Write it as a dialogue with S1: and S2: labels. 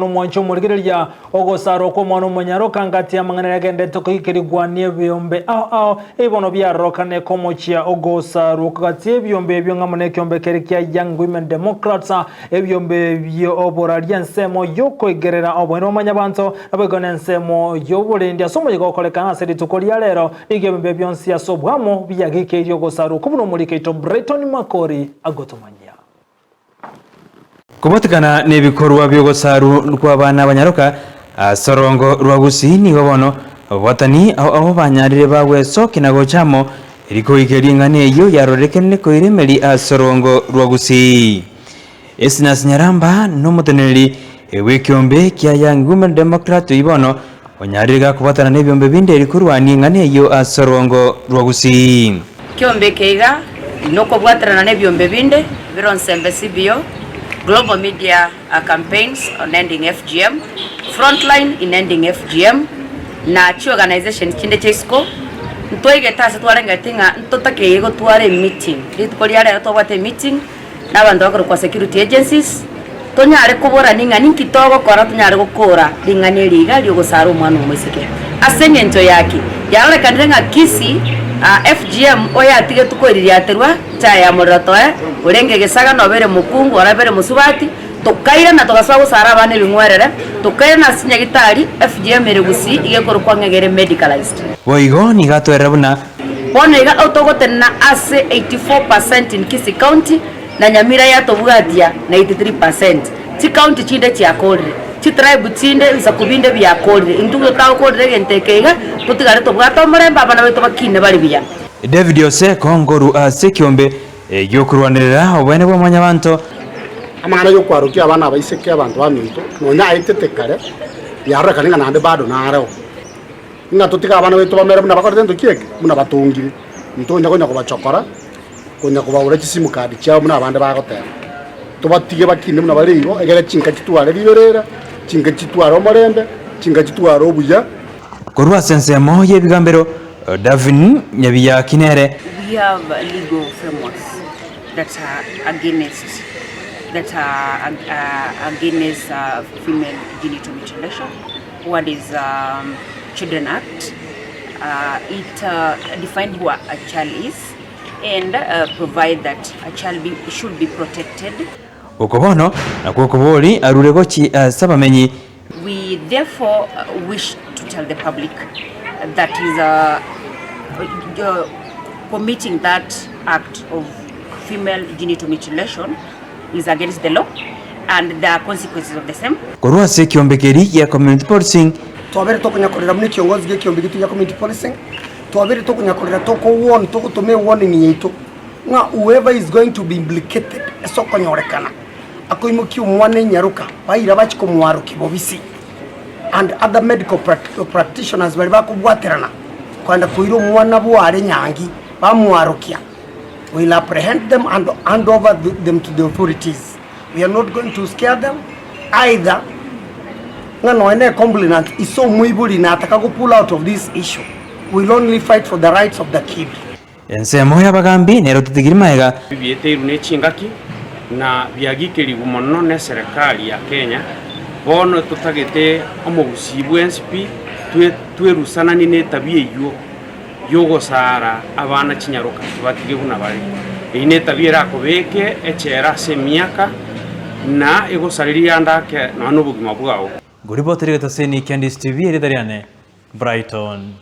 S1: Omwanche omorigereria ogosarwa kw'omwana omonyaroka ngati amang'ana yagendete koikerigwa nebiombe ao ao, ebi bono biarorokane komochia ogosarwa gati y'ebiombe ebio ng'amo nekiombe keria kia Young Women Democrats, ebiombe ebio oboraria ensemo yokoigerera oboene bwa mwanyabanto, naboigo nensemo y'oborendi ase omoyega okorekana ase rituko ria rero. Nigo ebiombe bionsi ase obwamo biagikeirie ogosarwa okwo buna omoriki oito Brighton Makori agotomanyia.
S2: Kobatikana nebikorwa bi'ogosaru kw'abana abanyaroka ase orongo rwa Gusii nigo bono ababwatani ao ao banyarire bagwesokia na gocha amo erio koikia ring'ana eyio yarorekanire koira emeri ase orongo rwa Gusii. Esinasi Nyaramba nomoteneneri bw'ekiombe kia Young Women Democrat oyio bono onyarire gakobwatana nebiombe binde erio korwania eng'ana eyio ase orongo rwa Gusii.
S3: Ekiombe eke iga nokobwaterana nebiombe binde bire onsembe CBO, Global Media Campaigns on Ending FGM, Frontline in Ending FGM, na chiorganisations chinde chia isiko. Ntwaigete ase twarengeti ng'a ntotakeirie gotwara emeeting. Rituko ria rero twabwate emeeting na abanto bakorokwa security agencies, tonyare koborania ng'a ninki togokora tonyare gokora ring'ana eri iga ri'ogosara omwana omoiseke. Ase eng'encho ya ki? Yarorekanire ng'a Kisii, FGM oyatigetwe koiririaterwa chaye ya morero toe, orenge egesaga nobere mokungu orabere mosubati, tokairana togasoa gosara abana ebing'werere, tokairana ase chinyagitari, FGM ere Gusii iga ekorokwa ng'a iga ere medicalised.
S2: Boigo nigo atwerera buna.
S3: Bono iga togotenena ase 84 per cent in Kisii County na Nyamira yatobwatia na 83 per cent. Chicounty chinde chiakorire, chitribe chinde, ebisaku binde biakorire. Intwe totagokorire egento eke iga, totigare tobwate omorembe abana baito bakine bare buya.
S2: David Oseko nkoru ase ekiombe gi'okorwanerera oboene bwa mwanyabanto.
S4: Amang'ana y'okwarokia abana abaiseke abanto baminto, nonya aetete kare, yarorekane ng'a naende bado nareo. Ng'a totige abana baito bamere buna bakorete gento ki eke, buna batongire. Ntonya konya kobachokora, konya kobaura chisimu card chiabo buna abande bagoteba. Tobatige bakine buna bare igo, egere chinka chitware riberera, chinka chitware omorembe, chinka chitware obuya.
S2: Korwa ase ensemo y'ebigambero, Davin Nyabiyaki nere.
S5: We have legal frameworks that are against that are against female genital mutilation. What is Children Act? It defines who a child is and provide that a child be, should be protected.
S2: Oko bono nakwo okobori arure gochia ase abamenyi.
S5: We therefore wish to tell the public that is committing that act of female genital mutilation is against the law and there are consequences of the same.
S2: Korwa ase ekiombe keria gia Community Policing.
S6: Twabere tokonyakorera buna ekiongozi gi'ekiombe gieto gia Community Policing, twabere tokonyakorera toko warn togotoma ewarning yaito ng'a whoever is going to be implicated ase okonyorekana akoimokia omwana enyaroka baira bachie komwarokia bobisi and other medical practitioners baria bakobwaterana kogenda koira omwana bware nyangi bamwarokia. We will apprehend them and hand over them to the authorities. We are not going to scare them either ng'a nonya ne complainant ise omoibori nataka go pull out of this issue. We will only fight for the rights of the kid.
S2: Ensemo y'abagambi nero tetigiri magega.
S7: Bieteirwe ne chingaki na biagikerigwe mono neserekari ya Kenya, bono totagete omogusii bwensi pi twerusananie netabia eywo. y'ogosaara abana chinyaroka tibatige buna bare. Eyio netabia erakobeke echela ase emiaka, na egosarerie ande ake nonya nobogima bwao.
S8: Ngoribotera egetaseni kia Ndisi TV, erieta riane Brighton.